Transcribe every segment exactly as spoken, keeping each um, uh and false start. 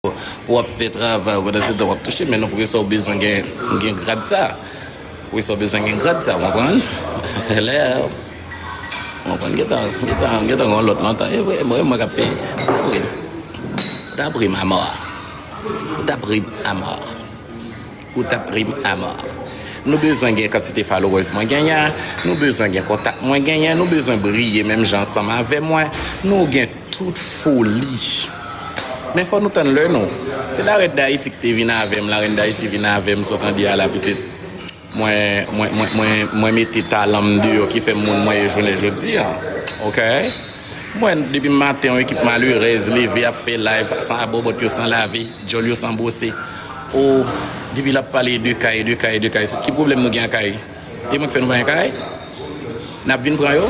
pou w ap fè travay, pandan se tan w ap touche, men non, poukisa w bezwen gen, gen grad sa? Poukisa w bezwen gen grad sa, w konprann? Lè, w konprann, gentan, gentan, gentan gen yon lòt lontan. E vre, mwen, mwen k ap peye. Ou t ap ri m. Ou t ap ri m amò. Ou t ap ri m amò. Ou t ap ri m amò. Nou bezwen gen kantite followers mwen genyen, nou bezwen gen kontak mwen genyen, nou bezwen briye menm jan ansanm avè mwen, nou gen tout foli. Men fò nou tann lè nou. Se Larèn Dayiti ki te vin avè m, Larèn Dayiti vin avè m, sa w tande a la pitit. Mwen, mwen, mwen, mwen, mwen mete talan m deyò ki fè m moun mwen ye jounen jodi a. Oke? Mwen, depi maten, yon ekip malerèz leve ap fè live san abòbòt yo, san lave, djòl yo san bwose. O, depi l ap pale de kay, de kay, de kay. Ki pwoblèm nou gen ak kay? E mwen k fè nou pa gen kay? N ap vin pran yo?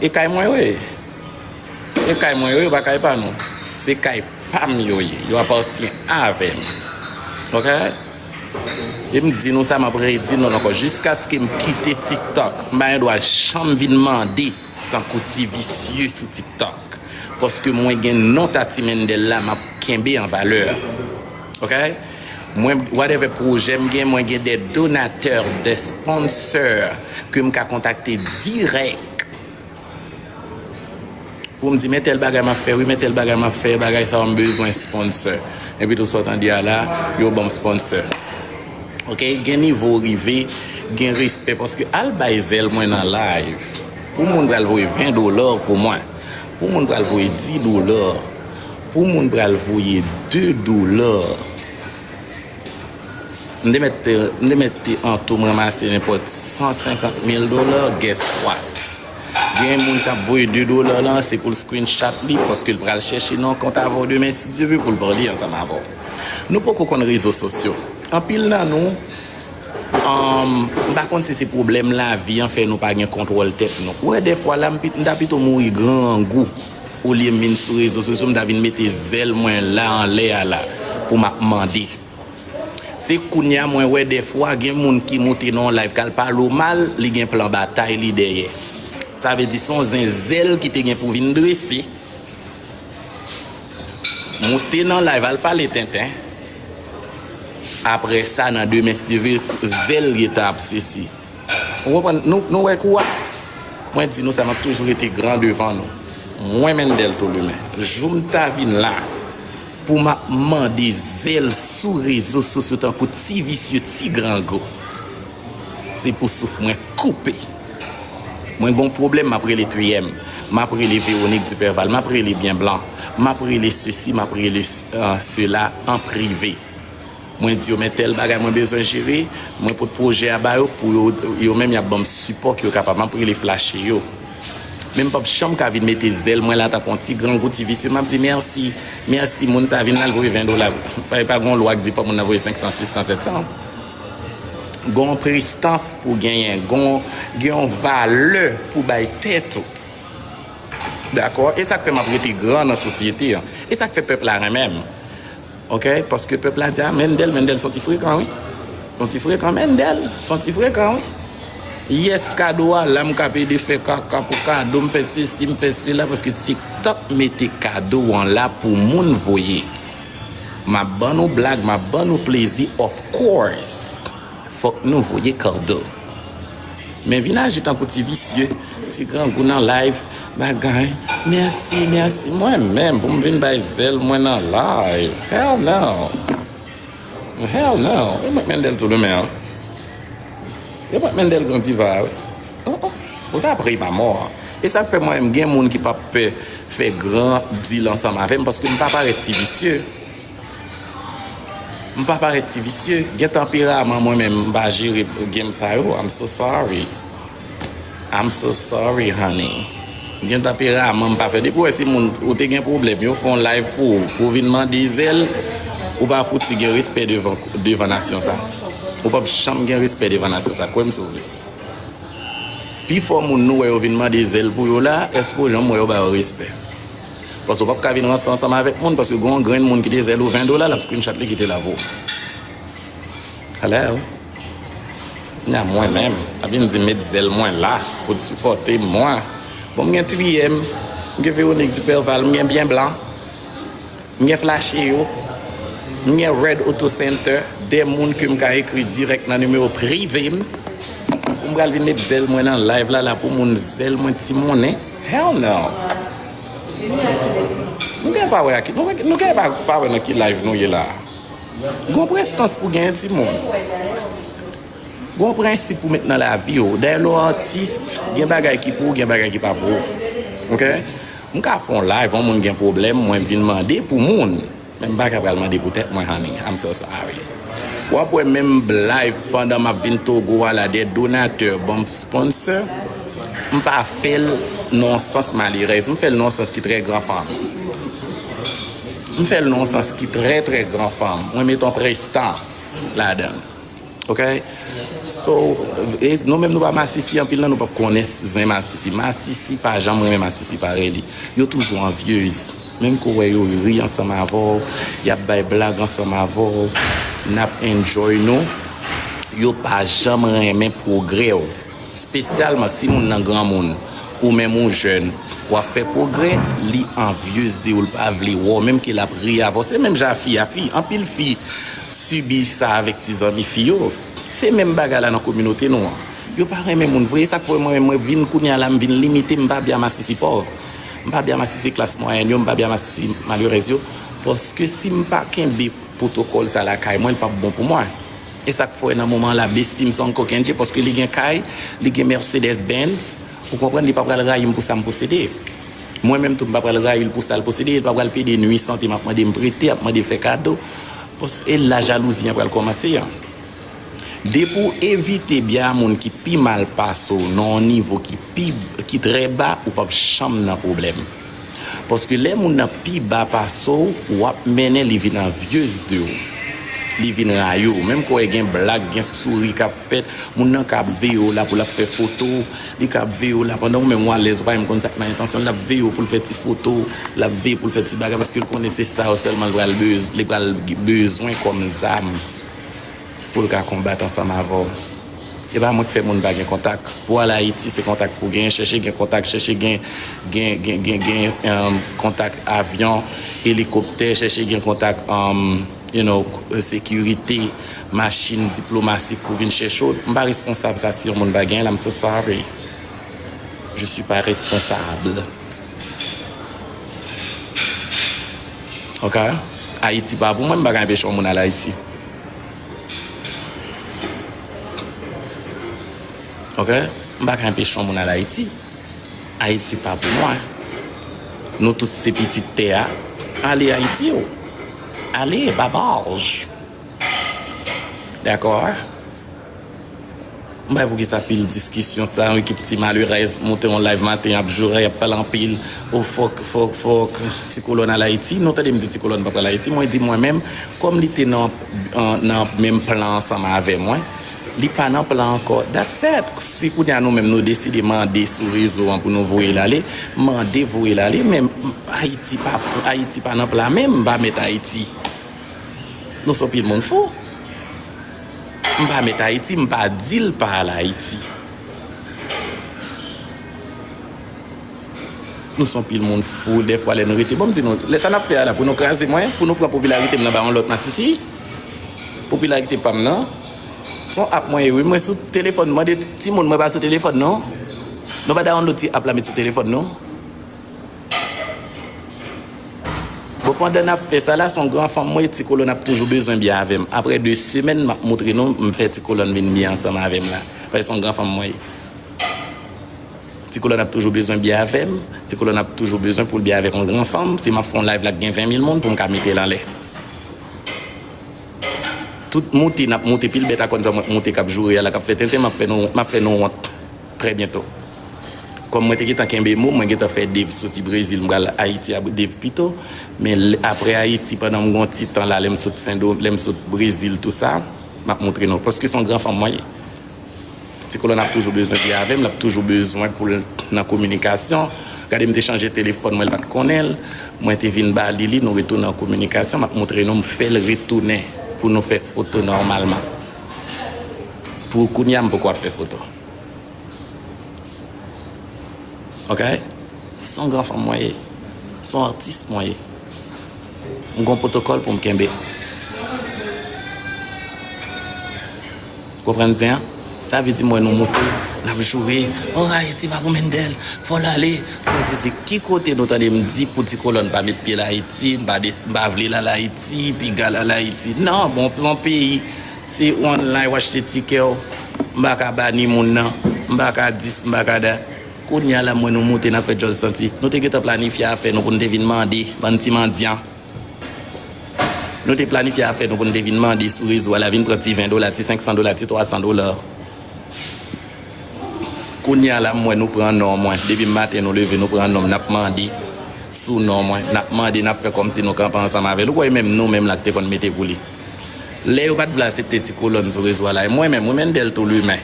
E kay mwen yo ye. E kay mwen yo, yo pa kay pa nou. Se kay pa m yo ye. Yo apatyen avè m. Oke? E m di nou sa, m ap redi nou l ankò. Jiskaske m kite TikTok, m pa gen dwa janm vin mande tankou ti visye sou TikTok. Paske mwen gen non Tati Mendel la, m ap kenbe an valè. Oke? Mwen, whatever pwojè m gen, mwen gen de donatè, de sponsor ke m ka kontakte dirèk pou m di, men tèl bagay m ap fè, wi, men tèl bagay m ap fè, bagay sa yo m bezwen sponsor. Epi tout sa w tande a la, yo ban m sponsor. Oke, gen nivo w rive, gen respè, paske al bay zèl mwen nan live. Pou moun pral voye ven dola pou mwen, pou moun pral voye dis dola, pou moun pral voye de dola. M te mèt, m te mèt an tou m ranmase nenpòt san senkant mil dola, guess what? Gen moun k ap voye de dola lan, se pou l screenshot li, paske l pral chèche nan kont avè w demen, si Dye vle, pou l pale ansanm avè w. Nou poko konn rezo sosyo. Anpil nan nou, um, m pa konn si se pwoblèm lavi an fè nou pa gen kontwòl tèt nou. Ou wè, dèfwa la, m pi-, m ta pito mouri grangou, olye m vin sou rezo sosyo, m ta vin mete zèl mwen la anlè a la, pou m ap mande. Se kounye a mwen wè dèfwa gen moun ki moute nan yon live k al pale w mal, li gen plan batay li dèyè. Sa vle di se yon zen zèl ki te gen pou vin drese. Moute nan live al pale tenten. Apre sa, nan demen, si Dye vle, zèl gentan ap sesi. Ou konprann? Nou, nou wè kou a? Mwen di nou sa, m ap toujou rete gran devan nou. Mwen, Mendel Tolumen, jou m ta vin la pou m ap mande zèl sou rezo sosyo tankou ti visye, ti grangou, se pou souf mwen koupe. Mwen gon pwoblèm, m ap rele Triyèm, m ap rele Véronique Duperval, m ap rele Byen Blan, m ap rele sesi, m ap rele, euh, sela an prive. Mwen di yo, men tèl bagay mwen bezwen jere, mwen pot pwojè a ba yo pou yo, yo menm y ap ban m sipò ke yo kapab. M ap rele flache yo. Men m p ap janm ka vin mete zèl mwen la tankou yon ti grangou, ti visye. M ap di, mèsi, mèsi, moun sa vin la, l voye ven dola. Pa, pa gen yon lwa k di fò moun nan voye senk san, sis san, sèt san. Gen yon prestans pou genyen, gen yon, gen yon valè pou bay tèt ou. Dakò? E sa k fè m ap rete gran nan sosyete an. E sa k fè pèp la renmen m. Oke? Paske pèp la di, a, Mendel, Mendel se yon ti frekan, wi. Se yon ti frekan, Mendel, se yon ti frekan, wi. Yes, kado a la, m ka plede fè kaka pou kado, m fè sesi, m fè sela, paske TikTok mete kado an la pou moun voye. M ap ban nou blag, m ap ban nou plezi, of course. Fòk nou voye kado. Men vin aji tankou ti visye, ti grangou nan live, bagay. Mèsi, mèsi. Mwen menm, pou m vin bay zèl mwen nan live. Hell no. Hell no. E mwen k Mendel Tolumen an. E mwen k Mendel Gran Diva a, wi. Oh, oh. Ou t ap ri m amò. E sa k fè mwen menm gen moun ki p ap pè fè gran deal ansanm avè m, paske m pa parèt ti visye. M pa parèt ti visye, gen tanperaman mwen menm, m pa jere game sa yo, I'm so sorry. I'm so sorry, honey. Gen tanperaman m pa fè, depi w wè se moun ou te gen pwoblèm, yo fè yon live pou ou, pou w vin mande zèl, ou pa fouti gen respè devan, devan nasyon sa. Ou p ap janm gen respè devan nasyon sa, kwè m si w vle. Pifò moun nou wè yo vin mande zèl pou yo la, èske w janm wè yo ba yo respè? Paske w p ap ka vin ranse ansanm avèk moun, paske gen yon grenn moun kite zèl ou ven dola, l ap screenshot li kite la pou ou. Hello? Nya mwen menm, ap vin di m met zèl mwen la pou t sipòte mwen. Bon, m gen Triyèm, m gen Véronique Duperval, m gen Byen Blan. M gen flash yo. M gen Red Auto Center. De moun ke m ka ekri dirèk nan nimewo prive m. Pou m pral vin met zèl mwen nan live la, la pou moun zèl mwen ti monnen. Hell no. Nou gen pa wè aki, nou, nou gen pa, pa wè nan ki live nou ye la. Gon prestans pou gen timoun. Gon prensip pou met nan lavi w. Dayè lè w atis, gen bagay ki pou ou, gen bagay ki pa pou ou. Ok? M ka fè yon live, yon moun gen pwoblèm, mwen vin mande pou moun. Men m pa ka pral mande pou tèt mwen, honey. I'm so sorry. W ap wè menm live pandan m ap vin Togo a la, de donatè, bon sponsor. M pa fè l nan yon sans malerèz. M fè l nan yon sans ki trè gran fanm. M fè l nan yon sans ki trè, trè gran fanm. Mwen met yon prestans ladan l. Ok? So, e nou menm nou pa masisi, anpil nan nou p ap konnen zen masisi. Masisi pa janm renmen masisi parèy li. Yo toujou anvyez. Menm kou wè yo ri ansanm avè w, y ap bay blag ansanm avè w, n ap enjoy nou, yo pa janm renmen pwogrè w. Espesyalman si moun nan granmoun, ou menm ou jèn, w ap fè pwogrè, li anvyez de ou, l pa vle wè w, menm ke l ap ri avè w. Se menm jan a fi a, fi, anpil fi sibi sa avèk ti zanmi fi yo. Se menm bagay la nan kominote nou an. Yo pa renmen moun vre, e sa k fè mwen menm mwen vin kounye a la, m vin limite, m pa byen masisi pòv. M pa byen masisi klas mwayèn yo, m pa byen masisi malerèz yo, paske si m pa kenbe pwotokòl sa lakay mwen, li p ap bon pou mwen. E sa k fè nan moman la, bestie m se yon kokenn je, paske li gen kay, li gen Mercedes Benz, ou konprann, li pa pral rayi m pou sa m posede. Mwen menm tou, m pa pral rayi l pou sa l posede, li pa pral pede nui sante m, ap mande m prete, ap mande fè kado, paske e la jalouzi an pral kòmanse an. Depi w evite byen a moun ki pi mal pase w nan yon nivo ki pi, ki trè ba, ou p ap janm nan pwoblèm. Paske lè moun nan pi ba pase w, w ap mennen li vin anvyez de w. Li vin rayi w. Menm kou wè gen blag, gen souri k ap fèt, moun nan ka ap veye w la pou l ap fè foto, li ka ap veye w la pandan ou menm ou alèz, ou pa menm konn sa k nan entansyon l, l ap veye w pou l fè ti foto, l ap veye pou l fè ti bagay, paske l konnen se sa yo sèlman l pral bez-, li pral bezwen kòm zam pou l ka konbat ansanm avè w. E pa mwen k fè moun pa gen kontak. Pou al Ayiti, se kontak pou genyen. Chèche gen kontak, chèche gen, gen, gen, gen, gen, em, kontak avyon, elikoptè, chèche gen kontak, em, you know, sekirite, machin diplomatik pou vin chèche w. M pa responsab sa si yon moun pa genyen l, I'm so sorry. Je suis pas responsable. Ok? Ayiti pa pou mwen, m pa ka anpeche yon moun al Ayiti. Ok? M pa ka anpeche yon moun al Ayiti. Ayiti pa pou mwen. Nou tout se pitit tè a. Ale Ayiti ou. Ale, babaj. Dakò? M pa wè poukisa pil diskisyon sa, yon ekip ti malerèz monte yon live maten, y ap joure, y ap pale anpil. O fòk, fòk, fòk, Ti Kolòn al Ayiti. Nou tande m di Ti Kolòn pa pral Ayiti. Mwen di mwen menm, kòm li te nan, an, nan menm plan ansanm avè mwen, li pa nan plan ankò. That's it. Si kounye a nou menm nou deside mande sou rezo an pou nou voye l ale, mande voye l ale, men Ayiti pa, Ayiti pa nan plan menm, m pa met Ayiti. Nou se yon pil moun fou. M pa met Ayiti, m pa di l pa al Ayiti. Nou se yon pil moun fou, dèfwa lè nou rete. Bon, m di nou, lè sa n ap fè a la, pou nou kraze mwen, pou nou pran popilarite m nan ba yon lòt masisi, popilarite pa m nan, se yon app mwen ye, wi, mwen sou telefòn, mande timoun mwen pa sou telefòn, non. Nou pa download ti app la met sou telefòn, non. Bon, pandan n ap fè sa la, se yon gran fanm mwen ye, Ti Kolòn ap toujou bezwen byen avè m. Apre de semèn, m ap montre nou, m fè Ti Kolòn vin byen ansanm avè m la. Paske se yon gran fanm mwen ye. Ti Kolòn ap toujou bezwen byen avè m. Ti Kolòn ap toujou bezwen pou l byen avèk yon gran fanm. Si m ap fè yon live la k gen ven mil moun, pou m ka mete l anlè. Tout moute, n ap moute pil bèt akonsa mwen moute k ap joure a la, k ap fè tenten, m ap fè nou, m ap fè nou wont trè byento. Kòm mwen te gentan kenbe mo, mwen gentan fè Dave soti Brezil, m pral Ayiti a Dave pito. Men l-, apre Ayiti, pandan m gon ti tan la, lè m sot Sendo-, lè m sot Brezil, tou sa, m ap montre nou. Paske se yon gran fanm mwen ye. Ti Kolòn ap toujou bezwen byen avè m, l ap toujou bezwen pou l nan kominikasyon. Gade, m te chanje telefòn mwen, l pa t konnen l. Mwen te vin ba li li, nou retounen an kominikasyon. M ap montre nou, m fè l retounen pou nou fè foto nòmalman. Pou kounye a, m poko ap fè foto. Ok? Se yon gran fanm mwen ye. Se yon atis mwen ye. M gon pwotokòl pou m kenbe. Konprann zen an? Sa vle di m wè nou moute, n ap joure, oh, Ayiti pa pou Mendel, fò l ale, fò l sesi. Ki kote nou tande m di pou ti kolòn pa met pye l Ayiti, m pa des- m pa vle l al Ayiti, piga l al Ayiti? Non, bon, se yon peyi, se w online, w achte tikè w, m pa ka bani moun nan, m pa ka dis, m pa ka dat. Kounye a la, m wè nou moute, n ap fè djòl santi. Nou te gentan planifye afè nou pou n te vin mande, bann ti mandyan. Nou te planifye afè nou pou n te vin mande sou rezo a la, vin pran ti ven dola, ti senk san dola, ti twa san dola. Kounye a la, m wè nou pran non mwen. Depi maten nou leve, nou pran non m, n ap mande sou non mwen. N ap mande, n ap fè kòmsi nou kanpe ansanm avè l. Ou kwè menm nou menm la ki te konn mete pou li. Lè yo pa t vle aksepte ti kolòn sou rezo a la, e mwen menm, wi, Mendel Tou Limen.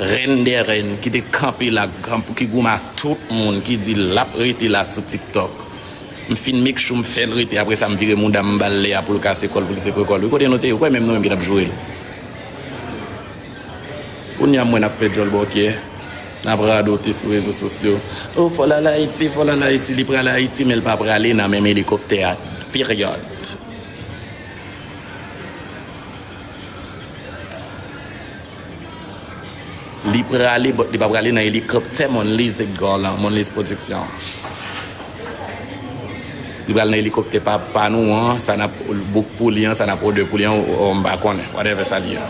Rèn dè rèn ki te kanpe la, ki goumen ak tout moun ki di l ap rete la sou TikTok. M fin make sure m fè l rete, apre sa m vire mouda m, m ba l lè a pou l kase kò l, pou l sekwe kò l. Wi, kote nou te ye? Ou kwè menm nou menm ki t ap joure l? Kounye a m wè n ap fè djòl bòkyè, n ap radote sou rezo sosyo. Oh, fò l al Ayiti, fò l al Ayiti, li pral Ayiti, men l pa prale nan menm elikoptè a. Peryòd. Li prale, but li pa prale nan elikoptè Monlez Edgar lan, Monlez Production. Li pral nan elikoptè pa, pa nou an, sa n ap book pou li an, sa n ap order pou li an, ou, ou, m pa konnen, whatever sa li ye.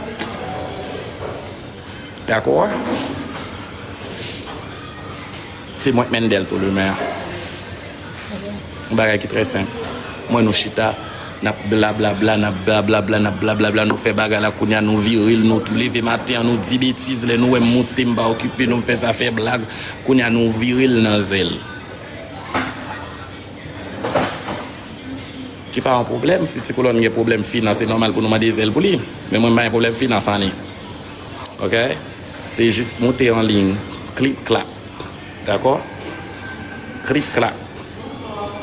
Dakò? Se mwen k Mendel Tou Limen an. Yon bagay ki trè senp. Mwen nou chita, n ap blablabla, n ap blablabla, n ap blablabla, nou fè bagay la, kounye a nou vire l, nou leve maten an, nou di betiz, lè nou wè m moute, m pa okipe nou, m fè zafè blag, kounye a nou vire l nan zèl. Ki pa yon pwoblèm, si ti kolòn gen pwoblèm finans, se nòmal pou nou mande zèl pou li. Men mwen, m pa gen pwoblèm finans, ani. Oke? Se jis moute an liy, klip klap. Dakò? Klip klap.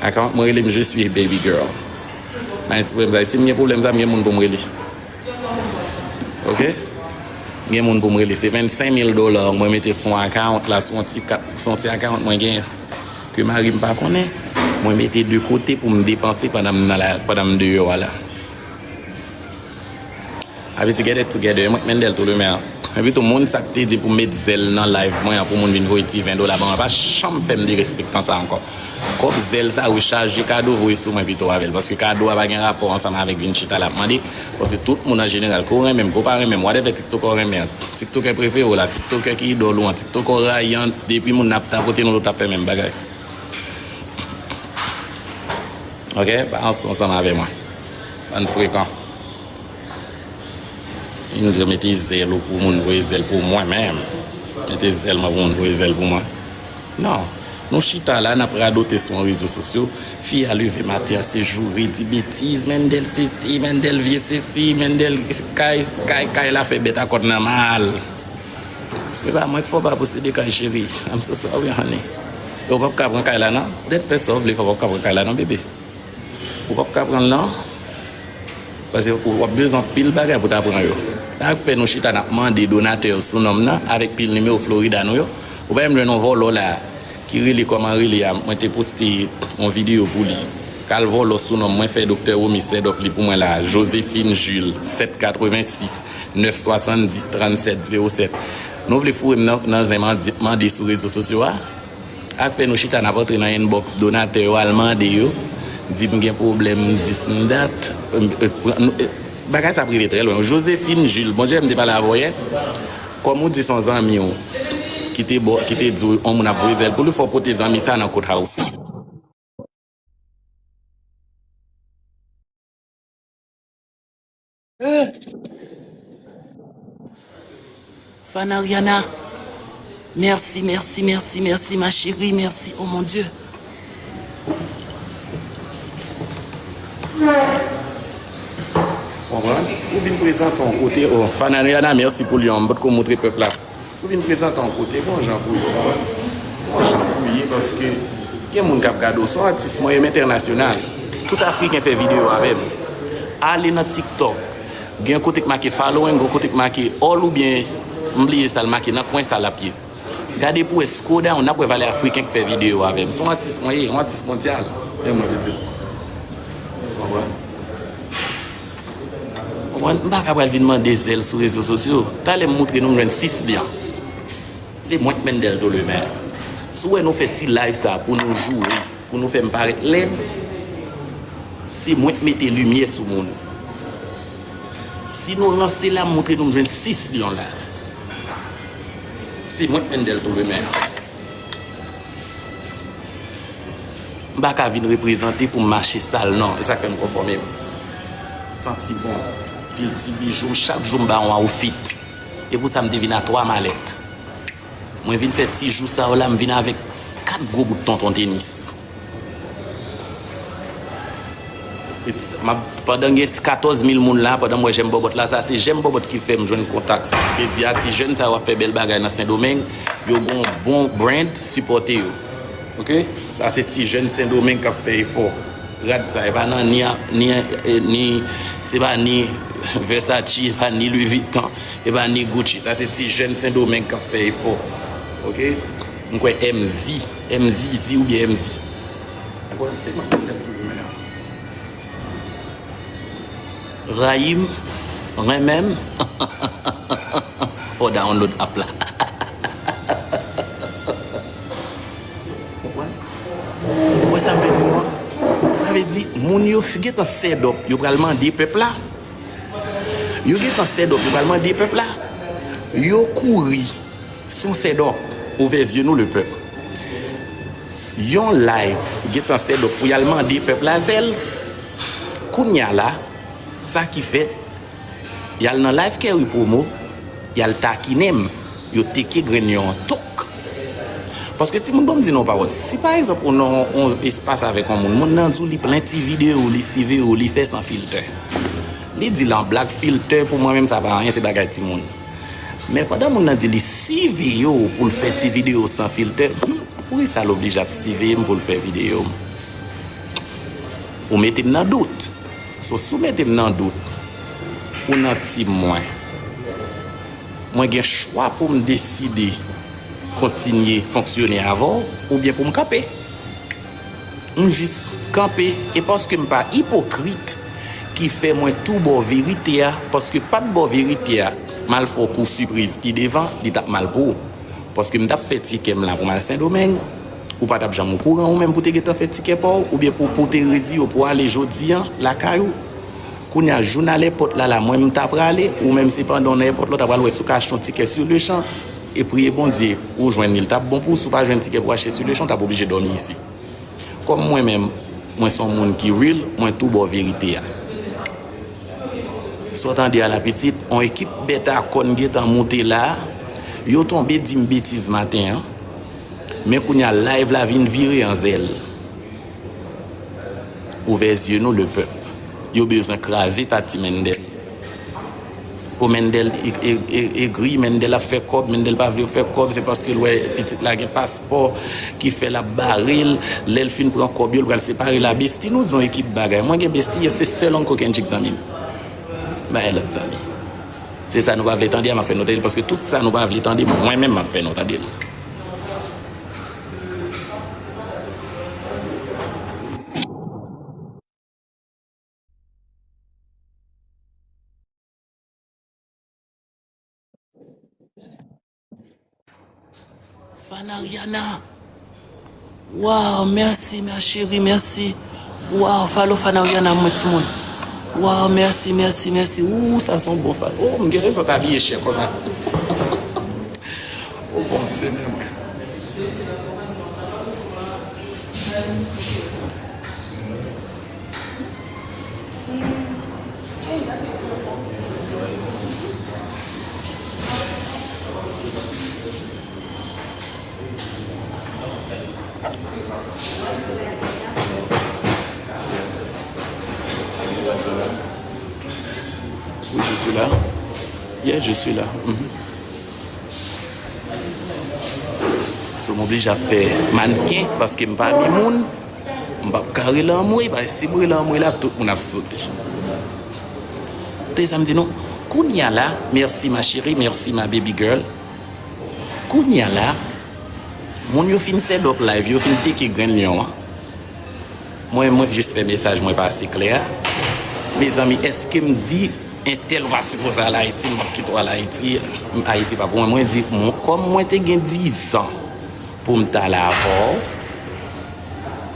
Dakò? Mwen rele m Je suis baby girl. Nan ti pwoblèm sa. Si m gen pwoblèm sa, m gen moun pou m rele. Oke? M gen moun pou m rele. Se vennsenk mil dola mwen mete sou account la, sou yon ti ka-, sou yon ti account mwen gen, ke mari m pa konnen. Mwen mete de kote pou m depanse pandan m nan la, pandan m deyò a la. Aveti get it together, mwen k Mendel Tou Limen an. Epi tou, moun sa k te di pou m met zèl nan live mwen an pou moun vin voye ti ven dola ban mwen, pa janm fè m derespektan sa ankò. Kòb zèl sa, rechaje kado, voye sou mwen pito avè l. Paske kado a pa gen rapò ansanm avèk vin chita l ap mande. Paske tout moun an jeneral, ke w renmen m, ke w pa renmen m, whatever TikToker w renmen an, TikToker prefere w la, TikToker ki idòl ou an, TikToker w rayi an, depi moun nan ap tapote nou, nou t ap fè menm bagay. Oke? Pa ansanm avè mwen. Bann frekan. Vin di mete zèl ou pou moun voye zèl pou mwen menm. Mete zèl mwen pou moun voye zèl pou mwen. Non. Nou chita la, n ap radote sou yon rezo sosyo. Fi a leve maten an, se joure, di betiz, Mendel sesi, Mendel vye sesi, Mendel kay, kay, kay la fè bèt a kòd nan mal. E pa mwen k fè w pa posede kay, cheri. I'm so sorry, honey. E w p ap ka pran kay la, non. Dèt fè sa w vle, fò w p ap ka pran kay la, non, bebe. Ou p ap ka pran l, non. Paske ou, w ap bezwen anpil bagay pou w ta pran yo. Sa k fè nou chita n ap mande donatè yo sou non m nan, avèk pil nimewo Florida nou yo. Ou pa menm jwenn yon vòlò la ki rele kòman rele a, mwen te poste yon videyo pou li. K al vòlò sou non m, mwen fè Doktè Romy set up li pou mwen la, Josephine Jules, sèt katrevensis, nèf swasanndis, trannsèt zewo sèt. Nou vle foure m nan, nan zen mande, mande sou rezo sosyo a? Ak fè nou chita n ap antre nan inbox donatè yo, al mande yo, di m gen pwoblèm, m dis m dat. Bagay sa ap rive trè lwen. Josephine Jules, Bondye, m te pale avè w yè. Kòm ou di se yon zanmi w ki te bo-, ki te di w yon moun ap voye zèl pou li, fò w pote zanmi sa nan courthouse la. Eh! Fana Rihanna, merci, merci, merci, merci, ma chérie, merci, oh mon Dieu. Konprann? Ou vin prezante yon kote, oh, Fana Rihanna, merci pou li, m potko moutre pèp la. Ou vin prezante yon kote, gon jan pou ye, gon jan pou ye, paske gen moun k ap gade w, se yon atis mwen ye, m entènasyonal. Tout Afriken fè videyo avè m. Ale nan TikTok, gen kote k make following, gon kote k make all oubyen m bliye sa l make, nan kwen sa l ap ye. Gade pou w wè scroll down, n ap wè valè Afriken k fè videyo avè m. Se yon atis mwen ye, yon atis mondyal. Men mwen piti. Mwen, m pa ka pral vin mande zèl sou rezo sosyo. Talè m moutre nou m jwenn sis lyan. Se mwen k Mendel Tolemaire. Si w wè nou fè ti live sa pou nou joure, pou nou fè m parèt lèd, se mwen k mete limyè sou moun. Si nou ranse la, m moutre nou m jwenn sis lyan la. Se mwen k Mendel Tolemaire. M pa ka vin reprezante pou m mache sal, non. E sa k fè m konfòme m. M santi bon. Pil ti bijou, chak jou m ba yon outfit. E pou sa m te vin a twa malèt. Mwen vin fè ti jou sa yo la, m vin avèk kat gwo bout tonton tenis. It's, m ap, pandan gen katòz mil moun la, pandan m wè Jèm Bòbòt la, sa se Jèm Bòbòt ki fè m jwenn kontak sa, ki te di a ti jèn sa yo ap fè bèl bagay nan Sendomeng, yo gon bon brand, sipòte yo. Oke? Sa se ti jèn Sendomeng k ap fè efò. Rad sa, e pa nan ni, ni, eh, ni, se pa ni Versace, e pa ni Louis Vuitton, e pa ni Gucci. Sa se ti jèn Sendomeng k ap fè efò. Oke? M kwè M Z, M Z Z oubyen M Z. Bon, se mwen ki tèt pou mwen an. Rayi m, renmen m, fò w download app la. Konprann? Ou wè sa m vle di nou an? Sa vle di, moun yo f-, gentan set up, yo pral mande pèp la. Yo gentan set up, yo pral mande pèp la. Yo kouri. Se yon set up, ouvè zye nou, le pèp. Yon live gentan set up pou y al mande pèp la zèl. Kounya la, sa ki fèt, y al nan live Kerry Promo, y al takinen m, yo teke grenn lyon an tok. Paske timoun, ban m di nou yon pawòl. Si pa egzanp ou nan yon espas avèk yon moun, moun nan di w li plen ti videyo, li siveye w, li fè san filtè. Li di l an blag, filtè pou mwen menm sa pa anyen, se bagay timoun. Men pandan moun nan di li siveye w pou l fè ti videyo san filtè, hmm, poukisa l oblije ap siveye m pou l fè videyo m? Ou mete m nan dout. So, si w mete m nan dout, ou nan team mwen. Mwen gen chwa pou m deside kontinye fonksyone avè w oubyen pou m kanpe. M jis kanpe, e paske m pa ipokrit ki fè mwen tou bò verite a, paske pa t bò verite a, m al fè w kou sipriz pi devan, li t ap mal pou ou. Paske m t ap fè tikè m la pou m al Sendomeng, ou pa t ap janm okouran ou menm pou te gentan fè tikè pa w, oubyen pou, pou te reziye w pou w ale jodi a lakay ou. Kounya, jou n al èpòt la, la, mwen m ta prale, ou menm se pandan w nan èpòt la, w ta pral wè si w ka achte yon tikè sou lechan, e priye Bondye, ou jwenn li, l t ap bon pou ou, si w pa jwenn tikè pou w achte sou lechan, w t ap oblije dòmi isi. Kòm mwen menm, mwen se yon moun ki real, mwen tou bò verite a. Sa w tande a la pitit, yon ekip bèt a kòn gentan moute la, yo tonbe di m betiz maten an, men kounya live la vin vire an zèl. Ouvè zye nou, le pèp. Yo bezwen kraze Tati Mendel. O Mendel e, e, e, egri, Mendel ap fè kòb, Mendel pa vle yo fè kòb, se paske l wè pitit la gen paspò ki fè l ap bare l, lè l fin pran kòb yo, l pral separe l a besti. Nou di yon ekip bagay. Mwen gen besti, se sèl Uncle Kendrick zanmi m. M pa gen lòt zanmi. Se sa nou pa vle tande a, m ap fè nou tande l, paske tout sa nou pa vle tande, mwen menm m ap fè nou tande l. Fan Ariana. Waw, mèsi, ma chérie, mèsi. Waw, follow Fan Ariana, mwen, timoun. Waw, mèsi, mèsi, mèsi. Ou, sa se yon bon fan. Oh, m gen rezon t abiye chè konsa. Oh, Bondye, men mwen. Oui, je suis là. Yeah, je suis là. Mhm. So, m oblije ap fè mannken paske m pa mi moun. M p ap ka rele anmwe, paske si m rele anmwe la, tout moun ap sote. Tande sa m di nou? Kounya la, merci ma chérie, merci ma baby girl. Kounya la, moun yo fin set up live, yo fin teke grenn lyon an. Mwen, mwen jis fè mesaj mwen pase klè a. Mezanmi, èske m di, entèl pa sipoze al Ayiti, m ap kite w al Ayiti, Ayiti pa pou mwen. Mwen di, mwen, kòm mwen te gen dizan pou m t al avè w,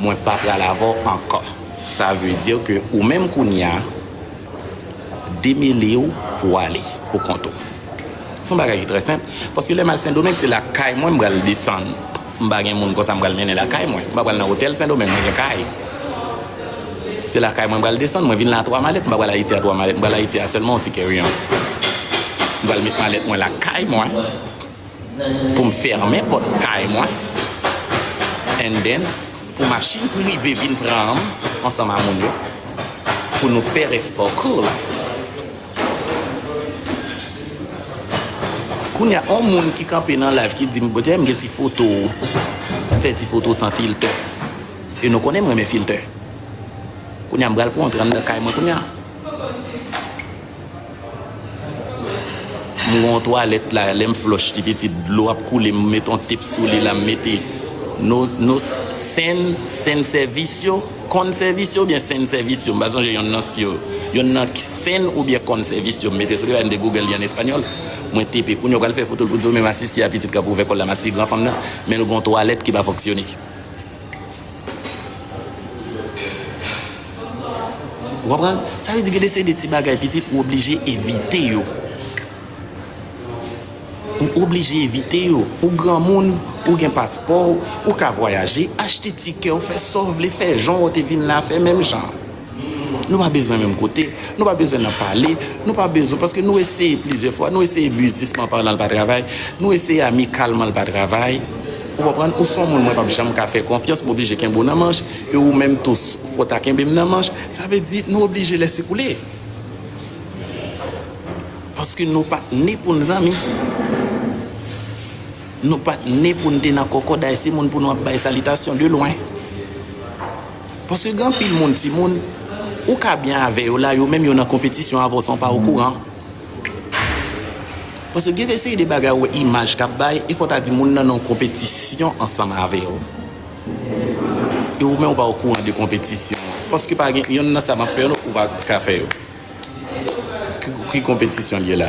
mwen pa pral avè w ankò. Sa vle di ke ou menm kounye a, demele w pou w ale pou kont ou. Se yon bagay ki trè senp, paske lè m al Sendomeng, se lakay mwen m pral desann. M pa gen moun konsa m pral mennen lakay mwen. M pa pral nan otèl Sendomeng, mwen gen kay. Se lakay mwen m pral desann, mwen vin la a twa malèt, m pa pral Ayiti a twa malèt, m pral Ayiti a sèlman yon ti carry-on. M pral met malèt mwen lakay mwen, pou m fèmen pòt kay mwen, and then, pou machin prive vin pran m ansanm a moun yo, pou nou fè rès pa w cool. Kounye a, yon moun ki kanpe nan live ki di m, "Bote, m gen ti foto, fè ti foto san filtè." E nou konnen m renmen filtè. Kounye a, m pral pran yon tran anndan kay mwen kounye a. M gen yon twalèt la, lè m flòch ti pitit, dlo ap koule, m met yon tep sou li la, m mete no, no send, send sèvis yo, konn sèvis yo oubyen send sèvis yo, m pa sonje yonn nan yo, yonn nan send oubyen konn sèvis yo, m mete sou li, m te Google li an espanyòl, mwen tepe, kounye a w pral fè foto l pou di w, men masisi a pitit k ap ouvè kò l la, masisi gran fanm nan, men l gen yon twalèt ki pa fonksyone. Ou konprann? Sa vle di gen de seri de ti bagay pitit ou oblije evite yo. Ou oblije evite yo. Ou granmoun, ou gen paspò w, ou ka vwayaje, achte tikè w, fè sa w vle, fè jan w te vin la, fè menm jan. Nou pa bezwen menm kote, nou pa bezwen nan pale, nou pa bezwen, paske nou eseye plizyè fwa, nou eseye biznisman palan l pa travay, nou eseye amikalman l pa travay. Ou konprann? Ou se yon moun mwen p ap janm ka fè konfyans, m oblije kenbe w nan manch, e ou menm tou, fò w ta kenbe m nan manch, sa vle di nou oblije lèse koule. Paske nou pa t ne pou n zanmi. Nou pa t ne pou n te nan kòkòday, se moun pou nou ap bay salitasyon de lwen. Paske gen anpil moun, timoun, ou ka byen avè yo la, yo menm yo nan konpetisyon avè w san w pa okouran. Paske gen de seri de bagay ou wè imaj k ap bay, e fò w ta di moun nan nan yon konpetisyon ansanm avè w. E ou menm ou pa okouran de konpetisyon. Paske pa gen, yonn nan sa m ap fè yo, ou pa ka fè yo. Ki, ki konpetisyon l ye la?